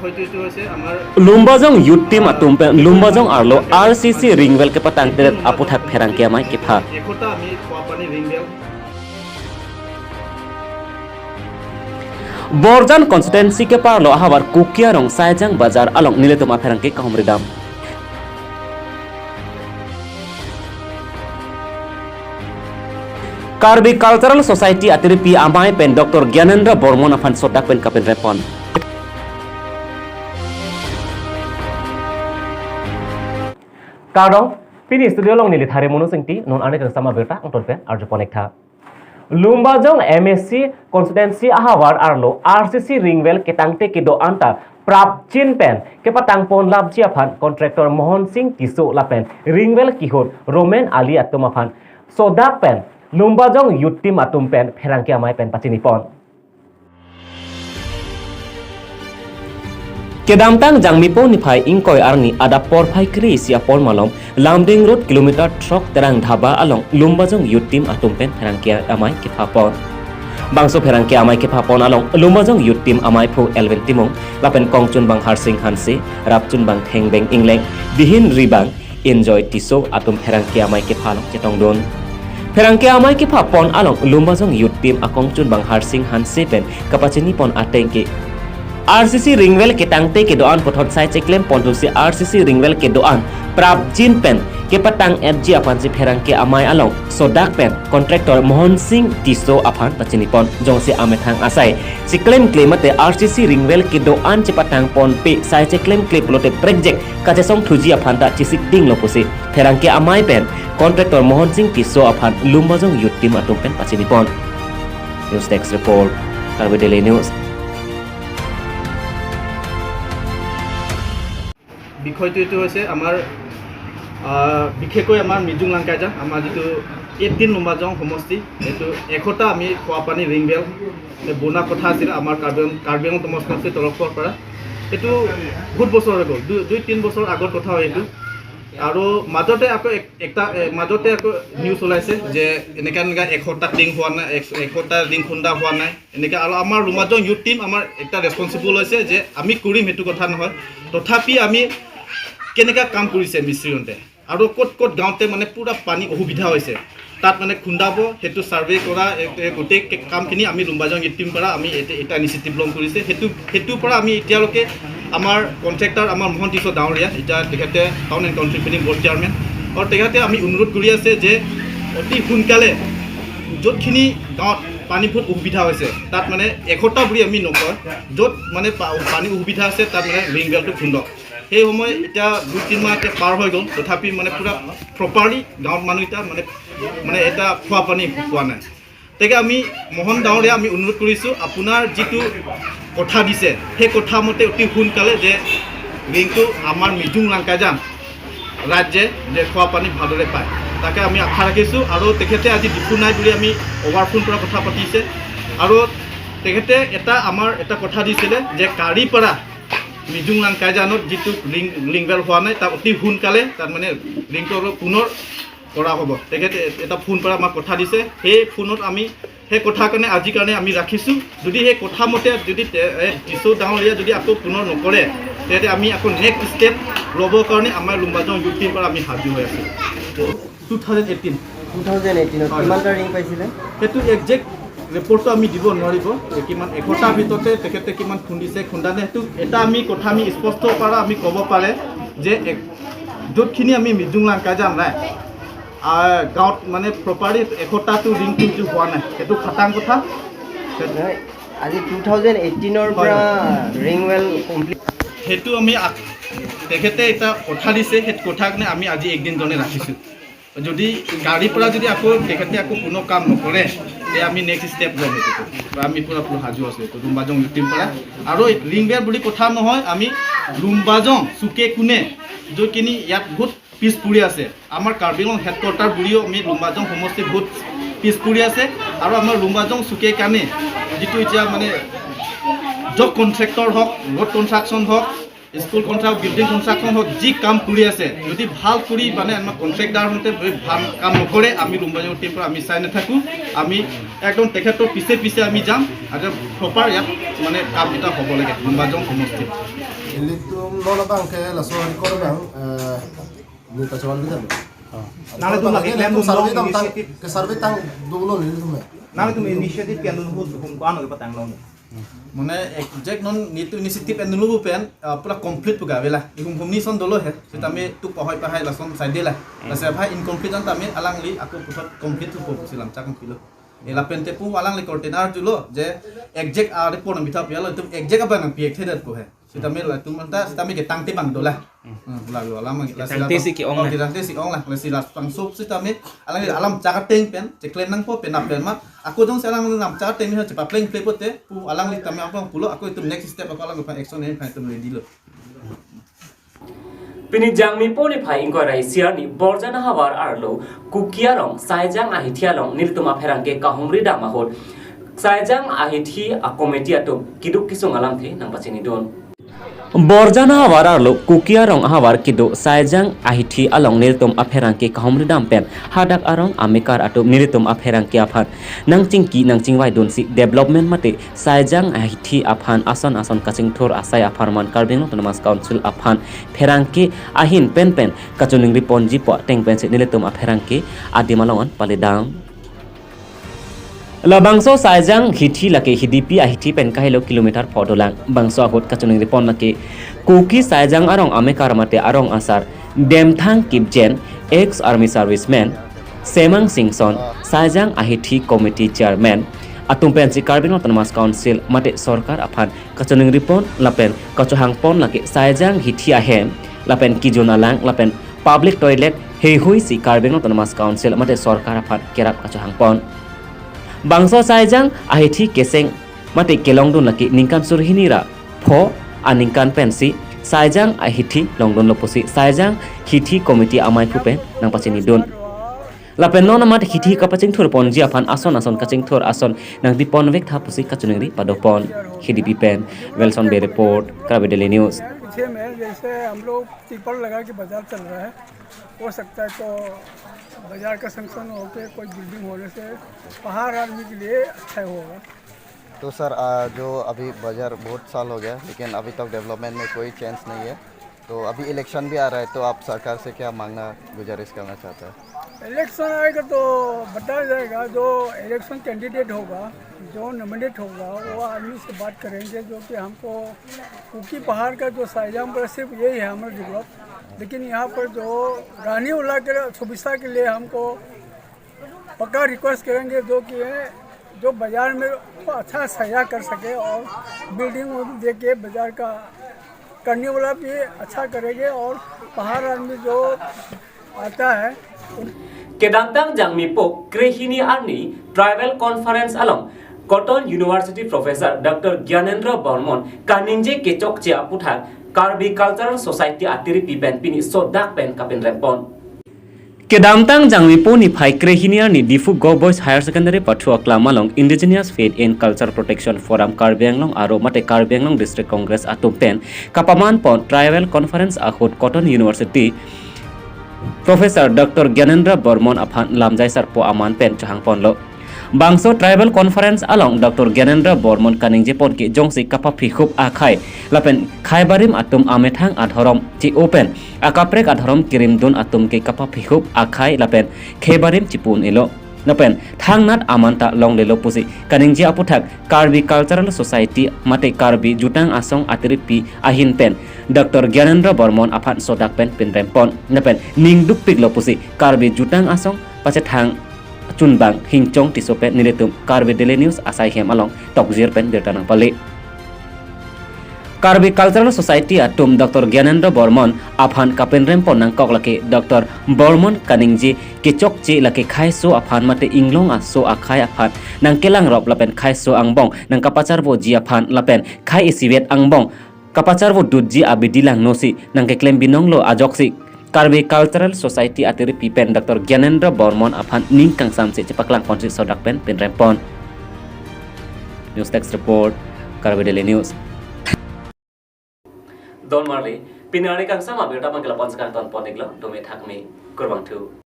বিষয়টো এইটো হৈছে আমাৰ Lumbajong youth team atum pen Lumbajong arlo RCC ringwell ke patang teret aputhak pherangke amai ke pha. এশটা আমি খোৱা পানী ৰিংবেল। Borjan constituency ke parlo ahabar Kukia rong Saijang Bazar along niletoma pherangke kahomridam. Karbi Cultural Society atiripi amai pen Dr. Gyanendra Bormon afan sodak pen kapen repon. Karong pini studio long nili thare monu singti non ane sama beta angtor pen arjo ponekta. Lumbajong MSc constituency ahawar arlo RCC ringwell ketangte kedo anta prapchin pen kepatang pon labji afan contractor Mohan Singh Tiso lapen ringwell kihot Roman Ali atum afan sodak pen Lumbajong youth team atum pen pherangke amai pen pachini pon. Kedamtang jangmipo nifai ingkoi arni ada porphai kri isia por malom Lamding road kilometer trok terang dhaba along Lumbajong youth team atum pen pherangke amai ke phapon. Bangso pherangke amai ke phapon along Lumbajong youth team amai phu Elven Timong lapen Kongchun bang Harsing Hanse Rapchun bang Thengbeng Ingleng Dihin Ribang Enjoy Tiso atum pherangke amai ke phalong chetong don. Pherangke amai ke phapon along Lumbajong youth team akongchun bang Harsing Hanse pen kapachini pon atengke RCC ringwell ke tangte ke doan pothot sai cheklem pontusi RCC ringwell ke doan prapjin pen ke patang FG apan si pherangke amai along sodak pen contractor Mohan Singh Tiso afan pachini pon jongsi amethang asai chiklem claimate RCC ringwell ke doan chipatang pon pe sai cheklem claim plote project kachesong thuji afan ta chisik ding loposi pherangke amai pen contractor Mohan Singh Tiso afan Lumbajong youth team atum pen pachini pon. News desk report, Karbi Daily News. বিষয়টো এইটো হৈছে আমাৰ বিশেষকৈ আমাৰ মিজুং লাংকাইজা আমাৰ যিটো 18 লুম্বাজং সমষ্টি এইটো 100টা আমি খোৱা পানী ৰিংবেল বনোৱা কথা আছিল আমাৰ কাৰ্বি আংলং অট'নমাছ কাউন্সিল তৰফৰ পৰা। এইটো বহুত বছৰ হৈ গ'ল, 2-3 বছৰ আগৰ কথা হয় এইটো। আৰু মাজতে আকৌ একটা মাজতে আকৌ নিউজ ওলাইছে যে এনেকুৱা এনেকুৱা 100টা ৰিং হোৱা নাই, 100টা ৰিং খুন্দা হোৱা নাই এনেকৈ। আৰু আমাৰ লুম্বাজং ইউথ টিম আমাৰ এটা ৰেচপনচিবল হৈছে যে আমি কৰিম, সেইটো কথা নহয়। তথাপি আমি কেনেকুৱা কাম কৰিছে মিস্ত্ৰীহঁতে আৰু ক'ত ক'ত গাঁৱতে মানে পূৰা পানী অসুবিধা হৈছে তাত মানে খুন্দাব, সেইটো ছাৰ্ভে কৰা গোটেই কামখিনি আমি লুম্বাজং ইউথ টিম পৰা আমি এটা ইনিচিয়েটিভ ল'ম কৰিছে। সেইটোৰ পৰা আমি এতিয়ালৈকে আমাৰ কণ্ট্ৰেক্টাৰ আমাৰ মোহন টিছো ডাঙৰীয়া, এতিয়া তেখেতে town and country planning board chairman, আৰু তেখেতে আমি অনুৰোধ কৰি আছে যে অতি সোনকালে য'তখিনি গাঁৱত পানী বহুত অসুবিধা হৈছে তাত মানে 100টা বুলি আমি নকয়, য'ত মানে পানী অসুবিধা আছে তাত মানে ৰিং বেলটো খুন্দক। সেই সময় এতিয়া 2-3 মাহ এতিয়া পাৰ হৈ গ'ল, তথাপি মানে পূৰা প্ৰপাৰলি গাঁৱত মানুহ এতিয়া মানে মানে এটা খোৱা পানী পোৱা নাই। গতিকে আমি মোহন ডাঙৰীয়া আমি অনুৰোধ কৰিছোঁ, আপোনাৰ যিটো কথা দিছে সেই কথা মতে অতি সোনকালে যে ৰিংটো আমাৰ মিজুং লাংকাইজান ৰাজ্যে যে খোৱা পানী ভালদৰে পায় তাকে আমি আশা ৰাখিছোঁ। আৰু তেখেতে আজি ডিফু নাই বুলি আমি অভাৰ ফোন পৰা কথা পাতিছে আৰু তেখেতে এটা আমাৰ এটা কথা দিছিলে যে কাৰিপাৰা মিজুং লাংকাইজানত যিটো লিংবেল হোৱা নাই তাক অতি সোনকালে তাত মানে লিংকটো অলপ পুনৰ কৰা হ'ব। তেখেতে এটা ফোন পৰা আমাক কথা দিছে, সেই ফোনত আমি সেই কথা কাৰণে আজিৰ কাৰণে আমি ৰাখিছোঁ। যদি সেই কথা মতে যদি টিছো ডাঙৰীয়া যদি আকৌ পুনৰ নকৰে তেতিয়া আমি আকৌ নেক্সট ষ্টেপ ল'বৰ কাৰণে আমাৰ লুম্বাজং ইউথ টিমৰ পৰা আমি সাজু হৈ আছোঁ। 2018। 2018 কিমানটা ৰিং পাইছিলে? সেইটো একজেক্ট ৰিপৰ্টটো আমি দিব নোৱাৰিব, কিমান 100টাৰ ভিতৰতে তেখেতে কিমান খুন্দিছে খুন্দা নাই সেইটো এটা আমি কথা আমি স্পষ্ট পৰা আমি ক'ব পাৰে যে য'তখিনি আমি মিজুং লাংকাইজান নাই গাঁৱত মানে প্ৰপাৰলি 100টাটো ৰিংটো হোৱা নাই, সেইটো খাটাং কথা। নহয়, আজি 2018 পৰা ৰিং ৱেল কমপ্লিট সেইটো আমি তেখেতে এটা কথা দিছে, সেই কথা কাৰণে আমি আজি একদিন কাৰণে ৰাখিছোঁ। যদি গাড়ীৰ পৰা যদি আকৌ তেখেতে আকৌ কোনো কাম নকৰে তেতিয়া আমি নেক্সট ষ্টেপ ল'ম। সেইটোতো আমি পূৰা পূৰা সাজু আছোঁ এইটো লুম্বাজং ইউথ টিম পৰা। আৰু ৰিংবেল বুলি কথা নহয়, আমি লুম্বাজং চুকে কোণে য'তখিনি ইয়াত বহুত পিছ পৰি আছে, আমাৰ কাৰ্বি আংলং হেডকোৱাৰ্টাৰ বুলিও আমি লুম্বাজং সমষ্টি বহুত পিছ পৰি আছে। আৰু আমাৰ লুম্বাজং চুকে কাণে যিটো এতিয়া মানে জব কণ্ট্ৰেক্টৰ হওক, ৰোড কনষ্ট্ৰাকশ্যন হওক, স্কুল কনষ্ট্ৰাক্ট, বিল্ডিং কনষ্ট্ৰাকশ্যন হওক, যি কাম কৰি আছে, যদি ভাল কৰি মানে আমাৰ কণ্ট্ৰেক্টাৰহঁতে ভাল কাম নকৰে, আমি লুম্বাজং টিম পৰা আমি চাই নাথাকোঁ। আমি একদম তেখেতৰ পিছে পিছে আমি যাম আৰু প্ৰপাৰ ইয়াত মানে কামকেইটা হ'ব লাগে লুম্বাজং সমষ্টিত। Tum nola bang ke laso record bang ni ta chawan bidam. Nale tum lagi claim tum survey tum tang tang initiative ke survey tang dulo ni tum. Nale tum initiative ke anu hu hum ko anu ke patang long. মানে exact non Nitu initiative N নুলুবু PAN পুৰা complete Puga বেলা ইহুম হুমনি সন দলো হে সেটা আমি তু পহাই পাহাই লাসন সাইডে লা লাসে ভাই ইনকমপ্লিট আন আমি আলাং লি আকৌ পুছত কমপ্লিট হব ছিলাম চাকম কিলো এলা পেনতে পু আলাং লি কন্টেনার জুলো যে একজেক্ট আর পন মিথা পিয়ালো তুম একজেক্ট আবা না পিএক থেদাত কো হে সেটা আমি লা তুম তা সেটা আমি কে তাংতে বাং দলা লা লো আলাম লা Tangte si ki ong la. Ki tangte si ong la la si la tang sup সেটা আমি আলাং আলাম চাকা টেং পেন যে claim nang po pen nap pen ma aku dong selang nam cha teng ni cepat pleng play pote pu alang li tami apa pulo aku itu next step aku alang action ni phai tum ready lo. Pini jangmi poni phai ingkoi rai siarni borjana hawar arlo kukiarong saijang ahithialong niltuma pherangke kahumri damahot saijang ahithi a committee atum kiduk kisung alam the nangpachini don borjana hawar arlo kukiarong hawar kidu saijang ahithi along niltum apherangke kahumri dampen hadak arong amikar atum niltum apherangke aphan nangching ki nangching wai don si development mate saijang ahithi aphan ason ason kaching thor asai apharman Karbi Autonomous Council aphan pherangke ahin pen pen kachuningri ponji po tengpen se niltum apherangke adimalongan palidam labangso saijang hithi lake hidipi ahithi pen kahilo kilometer phodolang bangso agot kachuning ripon lake kuki saijang arong amekar mate arong asar demthang kipjen ex army serviceman Semang Singson saijang ahithi committee chairman atumpen si Karbi Autonomous Council mate sarkar aphan kachuning ripon lapen kachuhang pon lake saijang hithi ahem lapen kijonalang lapen public toilet heihui si Karbi Autonomous Council mate sarkar aphan kerap kachuhang pon bangso saijang ahithi keseng mate kelongdon laki ningkan surhinira pho aningkan pensi saijang ahithi longdon loposi saijang hithi committee amai phupe nangpachini don lapen non mat hithi kapaching thur ponji aphan ason ason kaching thur ason nangdi ponvek thapusi kachuningri padopon hidipi pen Welson be report Karbi Daily News. पीछे में जैसे हम लोग तिरपाल लगा के बाज़ार चल रहा है, हो सकता है तो बाज़ार का संक्षण होकर कोई बिल्डिंग होने से पहाड़ आदमी के लिए अच्छा होगा। तो सर जो अभी बाज़ार बहुत साल हो गया लेकिन अभी तक डेवलपमेंट में कोई चेंज नहीं है, तो अभी इलेक्शन भी आ रहा है, तो आप सरकार से क्या मांगना गुजारिश करना चाहते हैं? इलेक्शन आएगा तो बताया जाएगा, जो इलेक्शन कैंडिडेट होगा, जो नॉमिनेट होगा वो आदमी से बात करेंगे, जो कि हमको कुकी पहाड़ का जो साइजाम पर सिर्फ यही है हमारा डेवलप, लेकिन यहाँ पर जो रानी उला के सुविधा के लिए हमको पक्का रिक्वेस्ट करेंगे, जो कि जो बाज़ार में तो अच्छा सजा कर सके और बिल्डिंग दे के बाज़ार का करने वाला भी अच्छा करेंगे और पहाड़ आदमी जो आता है उन Kedantang Jangmipo Krehini Arni Tribal Conference along Cotton University Professor Dr. Gyanendra Barman Kaninje Kechokchia Putha Karbi Cultural Society Atiri Pipen Pini Sodak Pen Kapin Rempon Kedamtang Jangmipo ni Phai Krehini Arni Difu Go Boys Higher Secondary Pathua Klamalong Indigenous Faith and Culture Protection Forum Karbi Anglong aro mate Karbi Anglong District Congress atum pen Kapaman Pon Tribal Conference ahot Cotton University Professor Dr. Gyanendra Barman aphan lamjai sar po aman pen chahang pon lo Bangso Tribal Conference along Dr. Gyanendra Barman kaningje pon ki jongsi kapa phihup akhai lapen khaibarim atum amethang adharom chi open akaprek adharom kirimdun atum ke kapa phihup akhai lapen khebarim chipun elo napen thangnat amanta long lelo pusi kaningje aputhak Karbi Cultural Society mate Karbi jutang asong atiripi ahin pen Dr. Gyanendra Barman aphan sodak pen pinrempon napen ningduk pik lo pusi Karbi jutang asong pache thang chunbang hingchong tisope niletum Karbi Daily News asai hem along tokjir pen birtanang pali Karbi Cultural Society atum Dr. Gyanendra Barman aphan kapenrem ponang kok lake Dr. Barman kaningji kechokchi lake khaiso aphan mate inglong aso akhai aphan nang kelang rop lapen khaiso angbong nang kapachar bo ji aphan lapen khai isiwet angbong kapachar bo dudji abidilang nosi nang keklem binong lo ajoksi Karbi Cultural Society atiri pipen Dr. Gyanendra Barman aphan ning kangsam se chepaklang ponsi sodak pen pinrempon. News Text Report, Karbi Daily News. Don Marley, Pinari Kang sama Birta Mangala Ponskang Ton Poniglo, Dome Thakmi, Kurbang Tu.